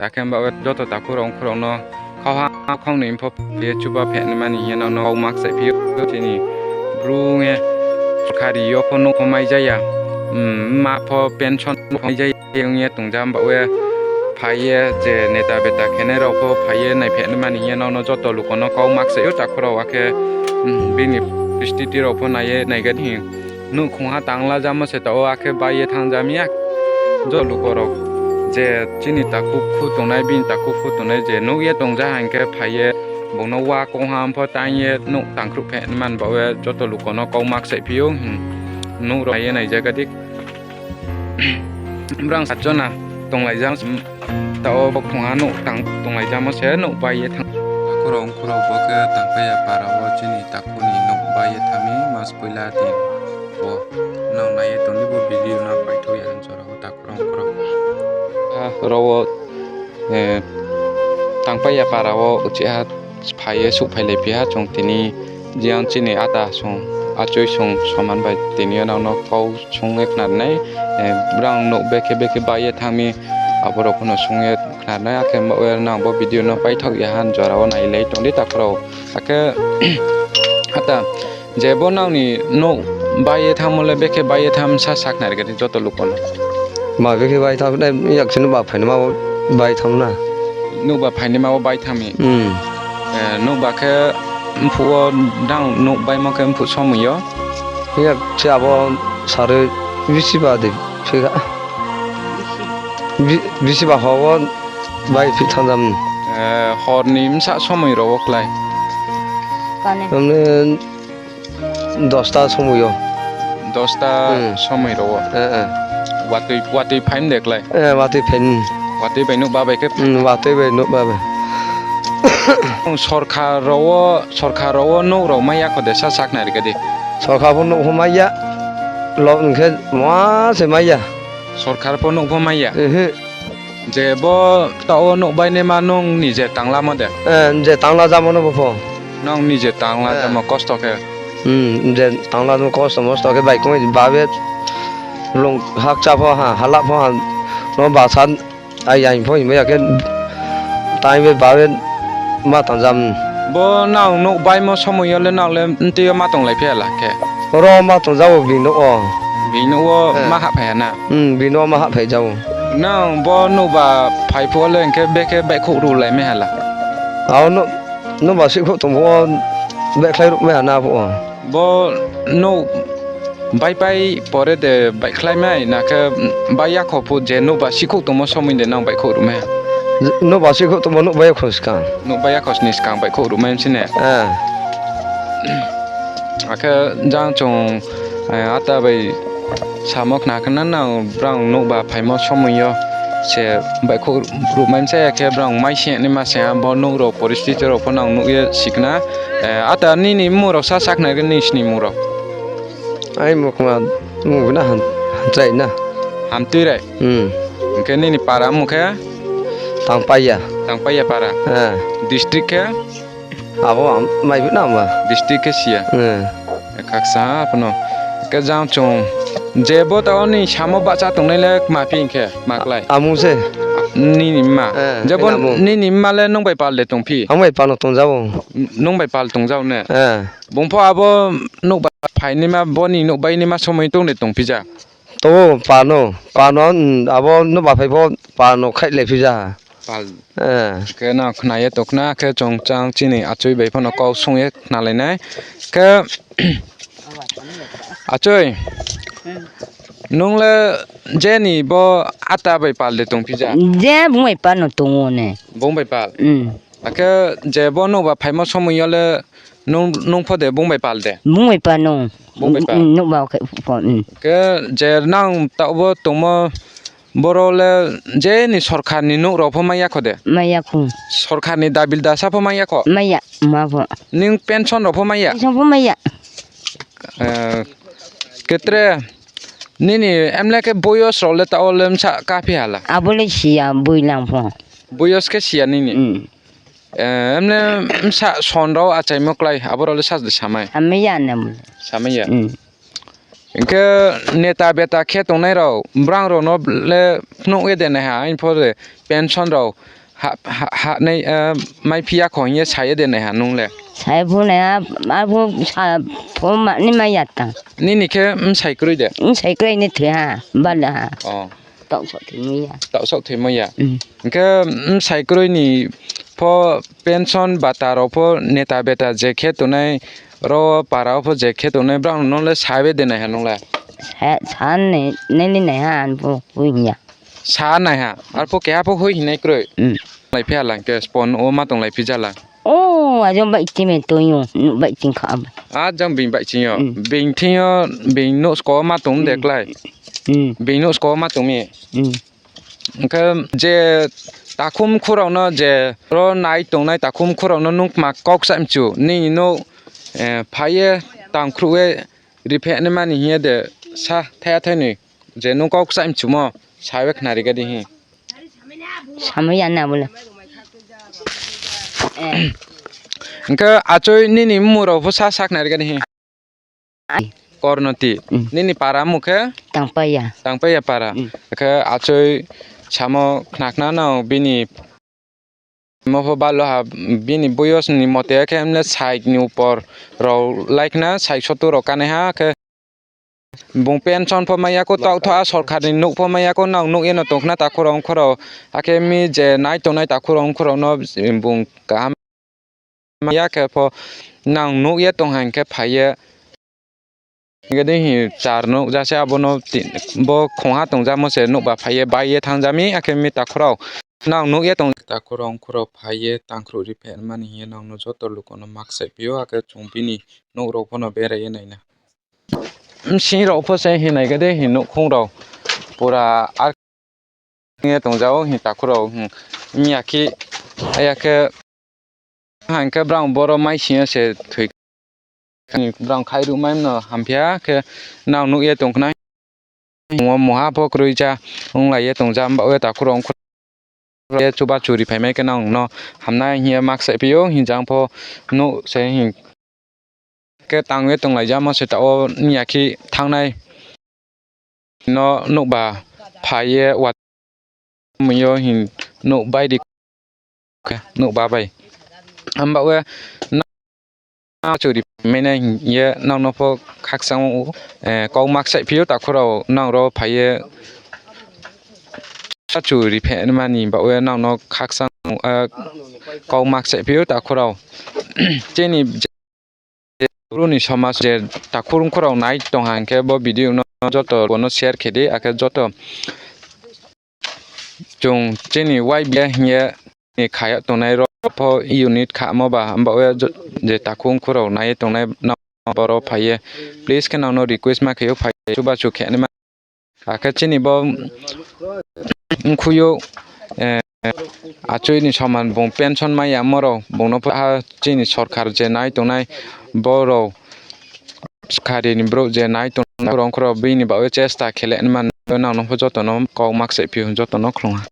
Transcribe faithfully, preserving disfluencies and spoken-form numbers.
Akhe baoh ye joto takhu rao ongkhu rao no khauha khong ni pho phi ye chuba phe nima ni hing ye nang no kau ma kchaih phi ou. Chini Bru ong ye sorkari yo pho nouh pho mai ja ya, mma pho pension pho mai ja ya ong ye tong ja, baoh ye phai ye je neta beta khenai rao pho phai ye naiphe nima ni hing ye nang no joto luku no kau ma kchaih ou takhu rao. Akhe bini poriskthiti rao pho nai ye nai ga di hing. Nouhkhongha tangla jamo se taoh wo, akhe bai ye thanng ja mi ya. Joto luku rao je chini takhu khu tongnai, bini takhu khu tongnai je nuh ye tong ja hing khe phai ye bung no wa kongha pho tang ye nouh tangkhruh phe nima ni baoh ye joto luku no kau ma kchaih phi ou. Nouh rao nai ye nai ja ga di. Brang sachona tonglai jam, taoh wo bo khongha nouh tang tonglai jamo se nouh bai ye thanng. Takhu rao ongkhu rao, bo khe Tangpaiya para wo chini takhu ni nouh bai ye thanng mi mas poila din. Bo nang nai ye tong di bo video no paithaoh ya hing jora wo takhu rao ongkhu rao. Ro wo Tangpaiya para wo uchih ha phai ye souhphailai phi ha chung tini, jang chini ata song, achoi song soman bai tini yo nang no kau sung ye khna ri nai, brang nouh bekhe bekhe bai ye thanng mi, abo rao pho no sung ye khna ri nai, akhe baoh ye nang bo video no paithaoh ya hing jora wo nailai tong di takhu rao. Akhe ata, je bo nang ni nouh bai ye thanngmo le bekhe bai ye thanng sa sakhnari khe di joto luku no. Ma bekhe bai thanng nai, yakchi nouhba phainaima wo bai thanng na. Nouhba phainaima wo bai thanng mi? Nouhba khe mphuh wo, nang nouh baimo khe mphuh somoi yo? Yakchi abo sari bisiba de phi kha. Bisiba hor wo bai phi thanng jam. Hor ni bsa somoi rao wo klái? Dosta somoi yo. Dosta somoi rao wo? Watoi phai mi de klái? Watoi phai mi. Watoi bai nouhba bai khe? Watoi bai nouhba bai. Sorkar rao wo, sorkar rao wo nouh rao mai ya kho de sa sakhnari khe di. Sorkar pho nouh pho mai ya. Lo hing khe ma se mai ya. Sorkar pho nouh pho mai ya? Je bo taoh wo nouh bainaima nung nije tanglamo de? Je tangla jamo no bo pho. Nang nije tangla jamo kosto khe? Je tangla jamo kosto mosto khe bai kong ba be lung hakcha pho ha, hala pho ha, no basa ai ai pho himba ya khe tai be ba be ma tang jam. Bo nang nouh baimo somoi yo le nang le mtui yo ma tonglai phi ya la khe? Ro ma tong ja ou bini nouh wo. Bini nouh wo ma hahphai ha na? Bini nouh wo ma hahphai ja ou. Nang bo nouhba phai phuh wo le hing khe bekhe baihkhouh ruhlai mai ha la? Abo nouhba sihkhouh tong phuh wo baihkhlai ruh mai ha na phuh wo. Bo nouh baipai pore de baihkhlai mai na khe bai ya kho phuh je nouhba sihkhouh tongmo somoi de nang baihkhouh ruh mai ha? Nouhba sihkhouh tongmo nouh bai ya kho skang. Nouh bai ya kho sni skang baihkhouh ruh mai msi ne? Akhe jang chung ata bai samo khna khe na nang brang nouhba phaimo somoi yo se baihkhouh ruh mai msa ya khe brang mai se naima se ha bo nouh rao poristhiti rao pho nang nuh ye si khna. Ata nini mmung rao sa sakhnari khe ning sni mmung rao? Ai mukma mmung na Hamtui Rai. Hamtui Rai? Hing khe nini para mmung khe? Tangpaiya. Tangpaiya para. District khe? Abo maiphi na ba? District khe si ya. Khaksa ha pho no. Khe jang chung je bo taoh wo ni samo bahcha tongnai le kma phi hing khe ma klái? Amung se. Nini mma. Je bo nini mma le nung bai pal de tongphi? Ang bai pal no tong ja ou. Nung bai pal tong ja ou ne? Bung pho abo nouhba phainaima, bo ni nouh bainaima somoi tong de tongphi ja? Tong ou, pal no, pal no, abo nouhba phai pho pal no khaihlai phi ja ha. Khe nang khna ye tong khna khe chung chang chini achoi bai pho no kau sung ye khnalai nai. Khe achoi, nung le je ni bo ata bai pal de tongphi ja? Je bung bai pal no tong ou ne. Bung bai pal? Akhe je bo nouhba phaimo somoi yo le nung pho de bung bai pal de? Bung bai pal no. Bung bai pal? Khe je nang taoh bo tongmo boro le je ni sorkar ni nouh rao pho mai ya kho de? Sorkar ni dabil dasa pho mai ya kho? Ning pension rao pho mai ya? Khe tre nini emle khe boyos rao le taoh wo le bsa kaphi ha la? Abo le si ya, boilang pho. Boyos khe si ya nini? Emle bsa son rao achaimo klái, abo rao le sa de samai? Samai ya. Hing khe neta beta khe tongnai rao, brang rao no le phnuh ye de naiha, aini pho de pension rao ha, ha, ha, nai, eh, maiphi ya kho hing ye sa ye de naiha nung le? Sa ye pho naiha, arphuh sa pho ma, ni mai ya tang. Nini khe bsai kroi de? Bsai kroi ni thoi ha, bala ha. Oh. Taohsaoh thoimo ya. Taohsaoh thoimo ya. Mm. Hing khe bsai kroi ni pho pension bata rao pho neta beta je khe tongnai, ro para wo pho je khe tongnai, brang no le sa ye de naiha nung le? Sa, sa nai, nai ni naiha, arphuh hui hing ya. Sa naiha, arphuh keha pho hui hingnai kroi? Mm. Lai phi ha lang khe, spon wo ma tong lai phi ja lang. O, ajang baihching mi tong yo, nuh baihching kha bai. A, jang being baihching yo. Mm. Being thing yo, being nouh sko wo ma tong de klái. Mm. Being nouh sko wo ma tong mi. Mm. Hing khe je takhu mkhu rao no je ro nai tongnai takhu mkhu rao no nung kma kau kchaih mchu, nini nouh, eh, phai ye tangkhruh ye ripheh naima ni hing ye de sa thaiha thai ni je nung kau kchaih mchumo sa ye khnari ga di hing. Samai ya na bo le. Hing khe achoi nini mmung rao pho sa sakhnari ga di hing. Ai. Kornoti. Mm. Nini para mmung khe? Tangpaiya. Tangpaiya para. Mm. Khe achoi samo khna khna no bini mo pho balo ha, bini boyos ni mote khe mle sait ni upor rao lai khna, sait sotur rao kanaiha khe bung pension pho mai ya khou, taoh tho a sorkar ni nouh pho mai ya khou, nang nuh ye no tong khna takhu rao ongkhu rao. Akhe mi je nai tongnai takhu rao ongkhu rao no bung kaham mai ya khe pho nang nuh ye tong ha hing khe phai ye. Hing khe dei hing char nuh ja se abo no ti-, bo khongha tongjamo se nouhba phai ye bai ye thanng ja mi, akhe mi takhu rao nang nuh ye tong takhu rao ongkhu rao phai ye tangkhruh ripheh mani hing ye nang no joto luku no ma kchaihphi ou, akhe chung bini nouh rao pho no berai ye nai na. Bsing rao pho se hing nai khe dei hing nouhkhong rao pura ar ye tongja ou hing takhu rao hing ya khe, ya khe hing khe brang boro maising yo se thoi kha ni brang khai ruh mai no hamphi ya khe nang nuh ye tong khna hing wo mungha pho kroi ja onglai ye tong ja, mbaoh ye takhu rao ongkhu ye chuba churi phaimai khe nang no hamnai hing ye ma kchaihphi ou, hing jang pho nouh se hing khe tang ye tonglai jamo se taoh wo ni ya khe thanngnai no nouhba phai ye wa mung yo hing nouh bai di khe nouhba bai. Amba we na churi mai nai hing ye nang no pho khakchang ou, eh, kau ma kchaihphi ou takhu rao nang ro phai ye churi phe mani baoh ye nang no khakchang, eh, kau ma kchaihphi ou takhu rao. Chini je Bru ni somaj je takhu rao ongkhu rao nai tong ha hing khe bo video no joto bo no share khe di, akhe joto chung chini Y B A hing ye ni kha yag tongnai rao pho unit khamo ba, amba we je takhu ongkhu rao nai ye tongnai nang boro phai ye, please khe nang no request ma khe ou phai ye chubachu khe naima. Akhe chini bo mkhui ou, eh, achoi ni soman bung pension mai yamo rao, bung no pho ha chini sorkar je nai tongnai bo rao, skari ni brouh je nai tongnai rao ongkhu rao bini baoh ye chesta khe le naima nang no pho joto no kau ma kchaihphi ou, joto no khlung ha.